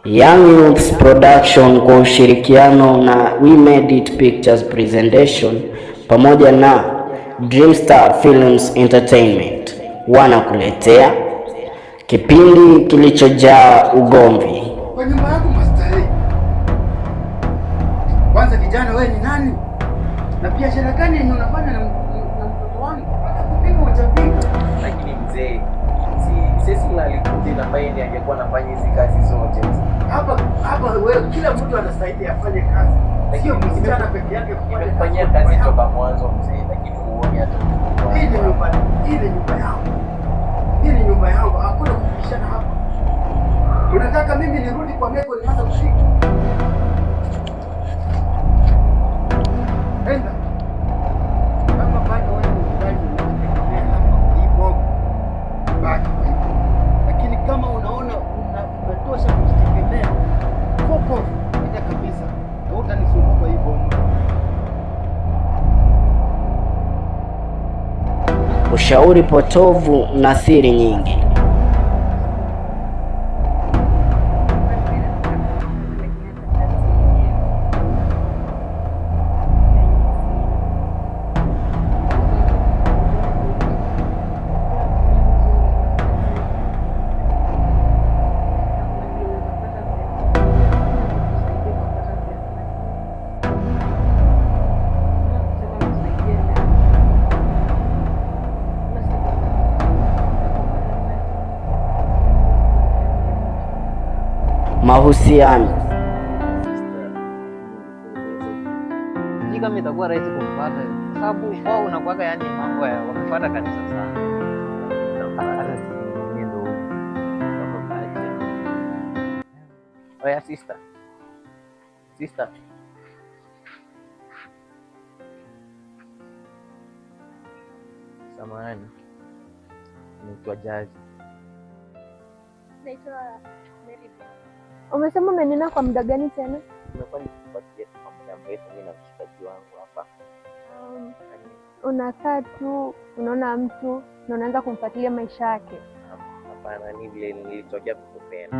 Young Youths Production kwa ushirikiano na We Made It Pictures Presentation pamoja na Dreamstar Films Entertainment wanakuletea kipindi kilichojaa ugomvi. Kwa nyumba yako mastarehe. Kwanza kijana, wewe ni nani? Na biashara gani yenye unafanya na mtoto wangu? Hata kupika hujapika. Lakini mzee, si Cecil alikuja inafaa yeye angekuwa anafanya hizi kazi zote. Hapa hapa wewe, kila mtu anastahili afanye kazi. Sio msichana peke yake kufanya Nimekufanyia kazi. kazi toka mwanzo mzee, lakini huoni hata uchungu Hii ni wangu. nyumba, hii ni nyumba yangu. Hii ni nyumba yangu, hakuna kupishana hapa. Unataka mimi nirudi kwa meko nianze kupika? Enda. Kama bado wewe ungali unajitegemea hapa kwa hii boma, baki kwa hii boma. Lakini kama unaona umetosha kujitegemea, fuck off, enda kabisa. Na hutanisumbua kwa hii boma. Ushauri potovu na siri nyingi. Mahusiano. Sijui kama itakuwa rahisi kumpata kwa sababu wao unakuwaga, yani mambo ya wamefuata kanisa sana. Hata si mwenyewe ndo kama bahati. Oya sister. Sister. Samahani. Naitwa Jazi. Naitwa Mary. Umesema umenena kwa muda gani tena? Nimekuwa nikifuatilia tu kwa muda mrefu mimi na mshikaji wangu hapa. Unakaa tu unaona mtu na unaanza kumfuatilia maisha yake. Hapana, ni vile nilitokea kukupenda.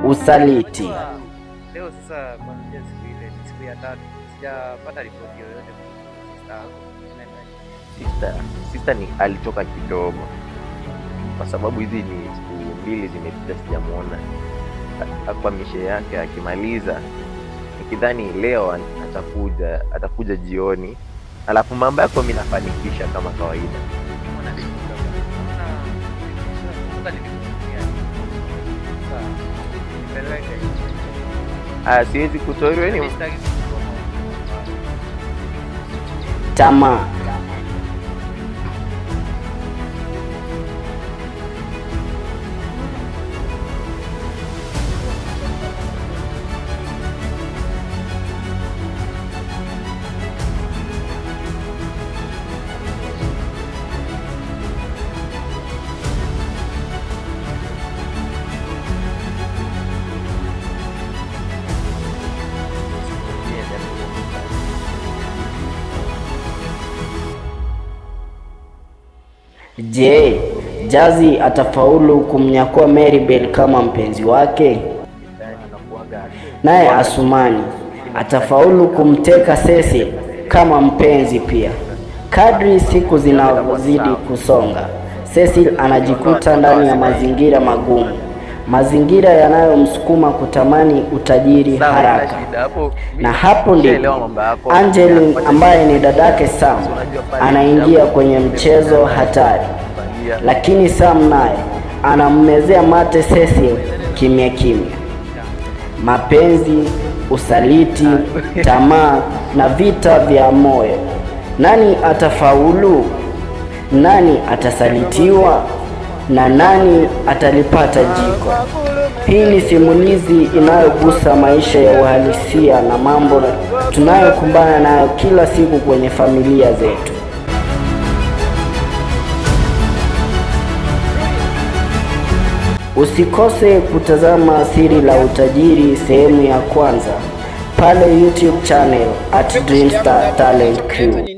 Usaliti. Unajua, leo sasa kuanzia siku ile ni siku ya tatu sijapata ripoti yoyote kuhusu sister yako. Sister, sister ni alitoka kidogo, kwa sababu hizi ni siku 2 zimepita sijamuona. Kwa mishe yake akimaliza, nikidhani leo atakuja jioni, alafu mambo yako mimi nafanikisha kama kawaida. Mbona nilikuwa nilikutumia. Sasa nipeleke. Ah, siwezi kutoa ni Mimi sitaki kutoa. Tamaa. Je, Jazi atafaulu kumnyakua Maribel kama mpenzi wake? Naye Asumani atafaulu kumteka Cecil kama mpenzi pia. Kadri siku zinavyozidi kusonga, Cecil anajikuta ndani ya mazingira magumu, mazingira yanayomsukuma kutamani utajiri haraka. Na hapo ndipo Angeline ambaye ni dadake Sam anaingia kwenye mchezo hatari, lakini Sam naye anammezea mate Cecil kimya kimya. Mapenzi, usaliti, tamaa na vita vya moyo. Nani atafaulu? Nani atasalitiwa? Na nani atalipata jiko? Hii ni simulizi inayogusa maisha ya uhalisia na mambo tunayokumbana nayo kila siku kwenye familia zetu. Usikose kutazama Siri la Utajiri sehemu ya kwanza pale YouTube channel at Dreamstar Talent Crew.